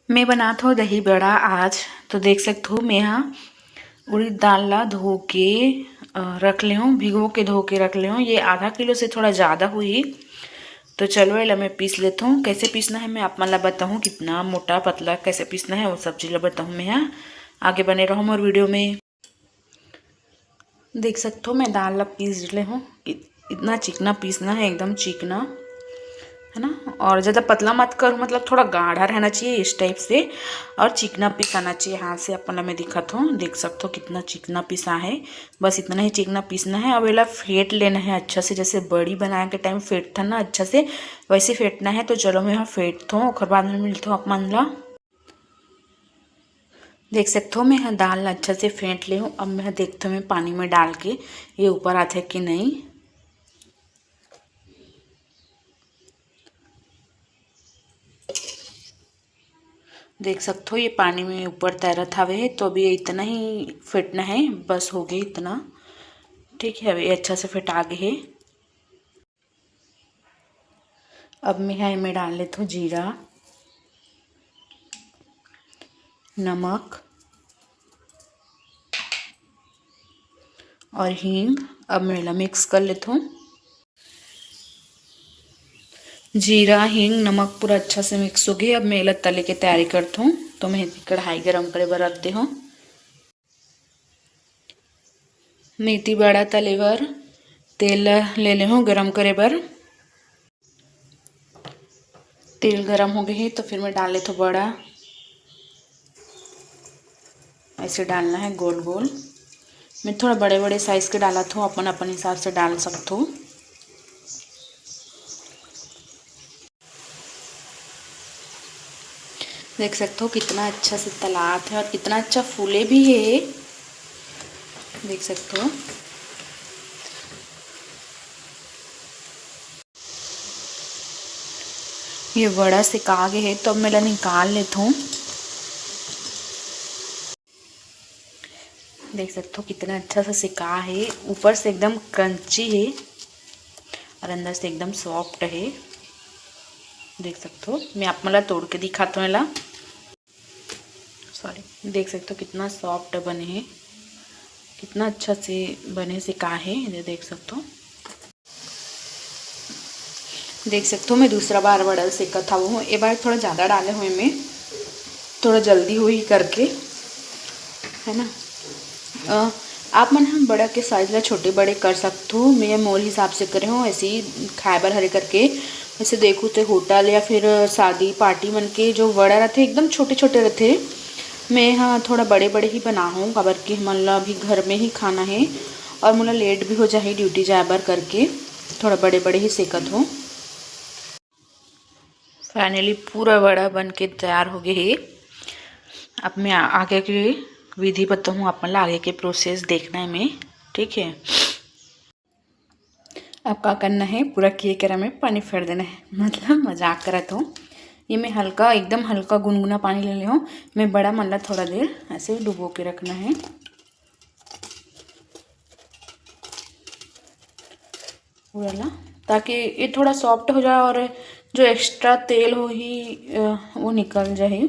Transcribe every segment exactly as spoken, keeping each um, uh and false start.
मैं बनात हो दही बड़ा आज। तो देख सकत हो, मैं हा उड़ीद दाल ला धो के, अ, रख ले हूँ, भिगो के धो के रख ले हूँ। ये आधा किलो से थोड़ा ज़्यादा हुई। तो चलो, एला मैं पीस लेत हूँ। कैसे पीसना है, मैं आप मन ला बताहूँ, कितना मोटा पतला कैसे पीसना है, वो सब चीज़ ला बताहूँ मैं हा। आगे बने रहो मोर वीडियो में। देख सकते हो, मैं दाल ला पीस ले हूँ। इ-, इतना चिकना पीसना है, एकदम चिकना, है ना। और ज़्यादा पतला मत करो, मतलब थोड़ा गाढ़ा रहना चाहिए इस टाइप से, और चिकना पिसाना चाहिए हाथ से। अपन ला मैं दिखात हूँ, देख सकते हो कितना चिकना पिसा है। बस इतना ही चिकना पीसना है। अब एला फेंट लेना है अच्छा से, जैसे बड़ी बनाए के टाइम फेंटथन ना अच्छा से, वैसे फेंटना है। तो चलो, मैं हा फेंटत हूँ, ओकर बाद में मिलत हूँ आप मन ला। देख सकत हो, मैं हा दाल ला अच्छा से फेंट ले हूँ। अब मैं हा देखत हूँ, मैं पानी में डाल के ये ऊपर आथे कि नहीं। देख सकत हो, ये पानी में ऊपर तैरत हवे, तो अभी इतना ही फेंटना है, बस हो गया इतना। ठीक है, अभी अच्छा से फेंटा गे हे। अब मैं हा एमे डाल लेत हूँ जीरा, नमक और हींग। अब मैं एला मिक्स कर लेत हूँ। जीरा, हींग, नमक पूरा अच्छा से मिक्स हो गया। अब मैं एला तले के तैयारी करत हूँ। तो मैं कढ़ाई गरम करे बर रख दे हूँ। मेथी बड़ा तले बर तेल ले ले हूँ गरम करे बर। तेल गरम हो गए हे, तो फिर मैं डाल लेत हूँ बड़ा। ऐसे डालना है गोल गोल। मैं थोड़ा बड़े बड़े साइज के डालत हूँ, अपन अपन हिसाब से डाल सकत हो। देख सकते हो कितना अच्छा से तलात है और कितना अच्छा फूले भी है, देख सकते हो। ये बड़ा सिका गे हे, तो अब मैं ला निकाल लेत हूँ। देख सकते हो कितना अच्छा सा सिका हे, ऊपर से एकदम क्रंची हे और अंदर से एकदम सॉफ्ट हे। देख सकते हो, मैं आप मन ला तोड़ के दिखात हूँ एला। सॉरी, देख सकते हो कितना सॉफ्ट बने हे, कितना अच्छा से बने सिका हे, ये देख सकते हो। देख सकते हो, मैं दूसरा बार बड़ा सेकत हवं। ए बार थोड़ा ज़्यादा डाले हूँ मैं, थोड़ा जल्दी हुई करके, है ना। अ, आप मन हम बड़ा के साइज ला छोटे बड़े कर सकथो। मैं मोर हिसाब से करे हूँ, ऐसे ही खाए बर हरे करके। वैसे देखो तो होटल या फिर शादी पार्टी मन के जो वड़ा रहते एकदम छोटे छोटे रहते। मैं हाँ थोड़ा बड़े बड़े ही बनाहूँ, काबर कि हमन ला अभी घर में ही खाना है और मोला लेट भी हो जाही ड्यूटी जाए बर करके, थोड़ा बड़े बड़े ही सेकत हूँ। फाइनली पूरा वड़ा बन के तैयार हो गए हे। अब मैं आ-, आगे के विधि बताऊँ आप मन ला, आगे के प्रोसेस देखना है मैं, ठीक है। अब का करना है, पूरा केकरा में पानी फेर देना है, मतलब मजाक करत हूँ। ये मैं हल्का, एकदम हल्का गुनगुना पानी ले ले हूँ। मैं बड़ा मन ला थोड़ा देर ऐसे डुबो के रखना है पूरा ला, ताकि ये थोड़ा सॉफ्ट हो जाए और जो एक्स्ट्रा तेल होही, अ, वो निकल जाए।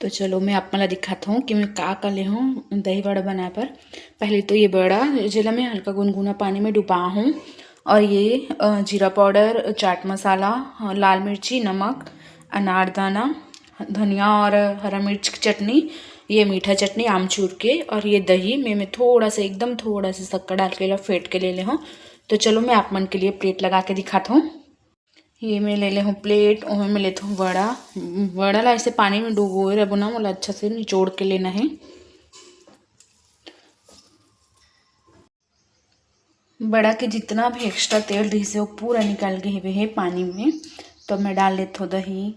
तो चलो, मैं आप मन ला दिखात हूँ कि मैं का का ले हूँ दही वड़ा बनाए बर। पहले तो ये बड़ा, जेला मैं हल्का गुनगुना पानी में डुबा हूँ, और ये, अ, जीरा पाउडर, चाट मसाला, अ, लाल मिर्ची, नमक, अनारदाना, धनिया और हरा मिर्च की चटनी, ये मीठा चटनी आमचूर के, और ये दही में मैं थोड़ा सा, एकदम थोड़ा सा शक्कर डाल के ला फेंट के ले ले हूँ। तो चलो, मैं आप मन के लिए प्लेट लगा के दिखात हूँ। ये मैं ले ले हूँ प्लेट, ओमे मैं लेत हूँ वड़ा। वड़ा ला ऐसे पानी में डुबोए रहिबो ना, ओला अच्छा से निचोड़ के लेना है। बड़ा के जितना भी एक्स्ट्रा तेल रहिस हे, वो पूरा निकल गे हवे हे पानी में। तो मैं डाल लेत हूँ दही,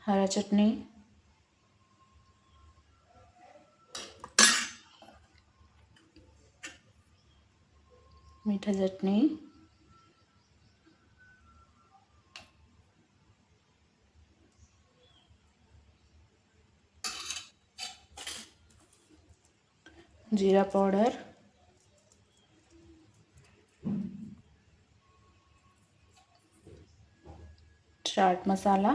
हरा चटनी, मीठा चटनी, जीरा पाउडर, चाट मसाला,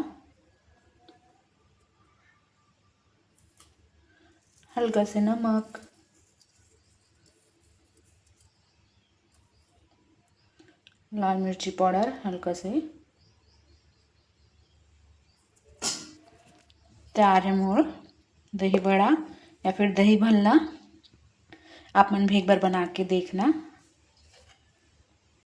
हल्का से नमक, लाल मिर्ची पाउडर हल्का से। तैयार है मोर दही बड़ा या फिर दही भल्ला। आप मन भी एक बार बना के देखना,